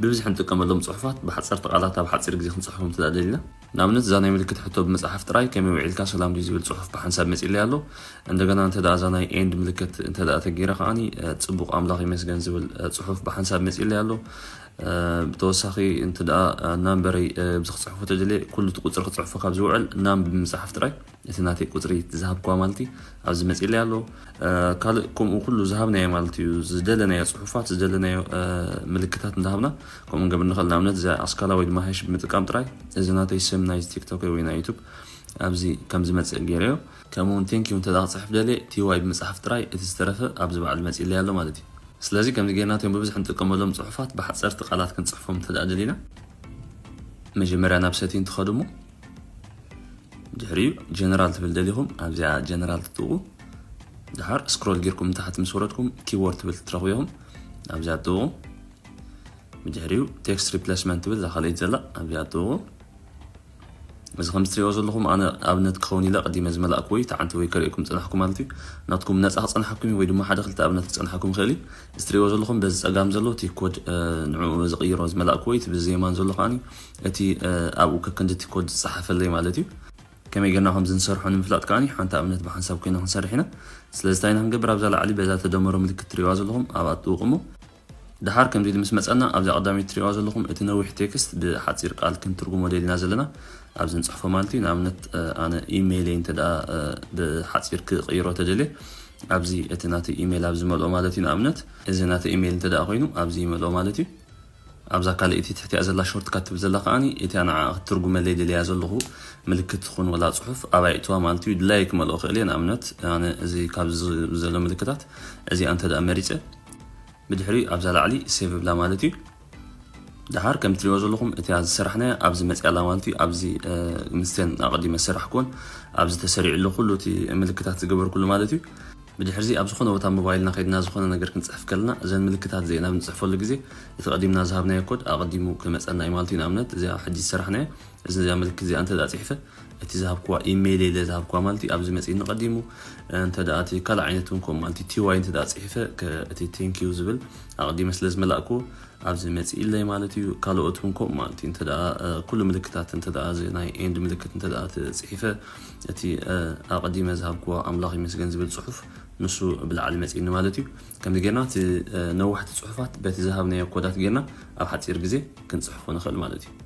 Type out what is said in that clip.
ብብዝሒ ንጥቀመሎም ጽሑፋት ብሓጸርቲ ቃላት ኣብ ሓጺር ግዜ ክንጽሕፎም እንተ ደኣ ደሊና፣ ንኣብነት እዛ ናይ ምልክት ሕቶ ብምጽሓፍ ጥራይ ከመይ ውዒልካ ሰላም ድዩ ዝብል ጽሑፍ ብሓንሳብ መጺለይ ኣሎ። እንደገና እንተ ደኣ እዛ ናይ ኤንድ ምልክት እንተ ደኣ ተገይራ ከኣኒ ጽቡቕ ኣምላኽ ይመስገን ዝብል ጽሑፍ ብሓንሳብ መጺለይ ኣሎ። ብተወሳኺ እንተ ደኣ ናምበረይ ብዚ ክጽሕፎ ተደልየ ኩሉ እቲ ቁጽሪ ክጽሕፎ ካብ ዝውዕል ናም ብምጽሓፍ ጥራይ እቲ ናተይ ቁጽሪ ዝሃብኳ ማለት እዩ ኣብዚ መጺለይ ኣሎ። ካልእ ከምኡ ኩሉ ዝሃብናዮ ማለት እዩ ዝደለናዮ ጽሑፋት ዝደለናዮ ምልክታት እንዳሃብና ከምኡ ንገብር ንኽእል። ንኣብነት እዚ ኣስካላ ወይ ድማ ሃሽ ብምጥቃም ጥራይ እዚ ናተይ ስም ናይ ቲክቶክ ወይ ናይ ዩቱብ ኣብዚ ከም ዝመጽእ ገይረዮ። ከምኡ እውን ቴንኪዩ እንተ ደኣ ክጽሕፍ ደልየ ቲዋይ ብምጽሓፍ ጥራይ እቲ ዝተረፈ ኣብዚ ባዕሉ መጺለይ ኣሎ ማለት እዩ። ስለዚ ከምዚ ጌርና እቶም ብብዝሒ ንጥቀመሎም ጽሑፋት ብሓጸርቲ ቃላት ክንጽሕፎም እንተ ደኣ ደሊና መጀመርያ ናብ ሰቲን ትኸዱ እሞ ድሕሪኡ ጀነራል ትብል ደሊኹም ኣብዚኣ ጀነራል ትጥቁ። ድሓር ስክሮል ጌርኩም ንታሕቲ ምስ ወረድኩም ኪቦርድ ትብል ትረኽቡ ኢኹም። ኣብዚኣ ትጥቁ። ብድሕሪኡ ቴክስት ሪፕሌስመንት ትብል እዛ ካልኣይቲ ዘላ ኣብዚኣ ትጥቁ። እዚ ከም እትሪእዎ ዘለኹም ኣነ ኣብነት ክኸውን ኢለ ቀዲመ ዝመላእኩ ወይ ተዓንቲ ወይ ከርእየኩም ዝጸናሕኩ ማለት እዩ። ናትኩም ነጻ ክጸንሓኩም ወይ ድማ ሓደ ክልተ ኣብነት ክጸንሓኩም ይኽእል እዩ። እዚ እትሪእዎ ዘለኹም በዚ ጸጋም ዘሎ እቲ ኮድ ንዕኡ ዝቕይሮ ዝመላእኩ ወይ እቲ ብዚ የማን ዘሎ ከኣኒ እቲ ኣብኡ ከክንዲ እቲ ኮድ ዝጸሓፈለይ ማለት እዩ። ከመይ ጌርና ከም ዝንሰርሖ ንምፍላጥ ከኣኒ ሓንቲ ኣብነት ብሓንሳብ ኮይና ክንሰርሕ ኢና። ስለዚ እንታይ ኢና ክንገብር ኣብዛ ላዕሊ በዛ ተደመሮ ምልክት ትሪእዋ ዘለኹም ኣብኣ ትጥውቑ እሞ ድሓር ከምዚ ኢሉ ምስ መጸና ኣብዛ ቀዳመይቲ ትሪእዋ ዘለኹም እቲ ነዊሕ ቴክስት ብሓጺር ቃል ክንትርጉሞ ደሊና ዘለና ኣብዚ ንጽሕፎ ማለት እዩ። ንኣብነት ኣነ ኢሜይለይ እንተ ደኣ ብሓጺር ክቕይሮ ተደልየ ኣብዚ እቲ ናተይ ኢሜይል ኣብዚ መልኦ ማለት እዩ። ንኣብነት እዚ ናተይ ኢሜይል እንተ ደኣ ኮይኑ ኣብዚ ይመልኦ ማለት እዩ። ኣብዛ ካልኣይቲ ትሕቲኣ ዘላ ሾርትካት ትብል ዘላ ከኣኒ እቲኣ ንዓ ክትትርጉመለይ ደልያ ዘለኹ ምልክት ትኹን ወላ ጽሑፍ ኣባይ እትዋ ማለት እዩ ድላይ ክመልኦ ክእል እየ። ንኣብነት ኣነ እዚ ካብዚ ዘሎ ምልክታት እዚኣ እንተ ደኣ መሪጸ ብድሕሪ ኣብዛ ላዕሊ ሴቭ ብላ ማለት እዩ። ድሓር ከም ትሪእዎ ዘለኹም እቲኣ ዝሰራሕናያ ኣብዚ መፅያ ኣላ ማለት እዩ። ኣብዚ ምስተን ኣቐዲመ ዝሰራሕኩዎን ኣብዚ ተሰሪዑ ኣሎ ኩሉ እቲ ምልክታት ዝገበርኩሉ ማለት እዩ። ብድሕርዚ ኣብ ዝኾነ ቦታ ሞባይልና ከይድና ዝኾነ ነገር ክንፅሕፍ ከለና እዘን ምልክታት እዚአን ኣብ ንፅሕፈሉ ግዜ እቲ ቀዲምና ዝሃብናዮ ኮድ ኣቐዲሙ ክመፀና እዩ ማለት እዩ። ንኣብነት እዚኣ ሕጂ ዝሰራሕናያ እዚ እዚኣ ምልክት እዚኣ እንተ ደኣ ፅሒፈ እቲ ዝሃብኩዋ ኢሜይል ኢለ ዝሃብኩዋ ማለት እዩ ኣብዚ መፅእኒ ቀዲሙ። እንተ ደኣ እቲ ካልእ ዓይነት እውን ከምኡ ማለት እዩ ቲዋይ እንተ ደኣ ፅሒፈ እቲ ቴንኪዩ ዝብል ኣቐዲመ ስለ ዝመላእኩዎ ኣብዚ መፅእለይ ማለት እዩ። ካልኦት እውን ከምኡ ማለት እዩ እንተ ደኣ ኩሉ ምልክታት እንተ ደኣ እዚ ናይ ኤንድ ምልክት እንተ ደኣ ፅሒፈ እቲ ኣቐዲመ ዝሃብኩዋ ኣምላኽ ይመስገን ዝብል ፅሑፍ ንሱ ብላዕሊ መፅእኒ ማለት እዩ። ከምዚ ጌርና እቲ ነዋሕቲ ፅሑፋት በቲ ዝሃብናዮ ኮዳት ጌርና ኣብ ሓፂር ግዜ ክንፅሕፎ ንኽእል ማለት እዩ።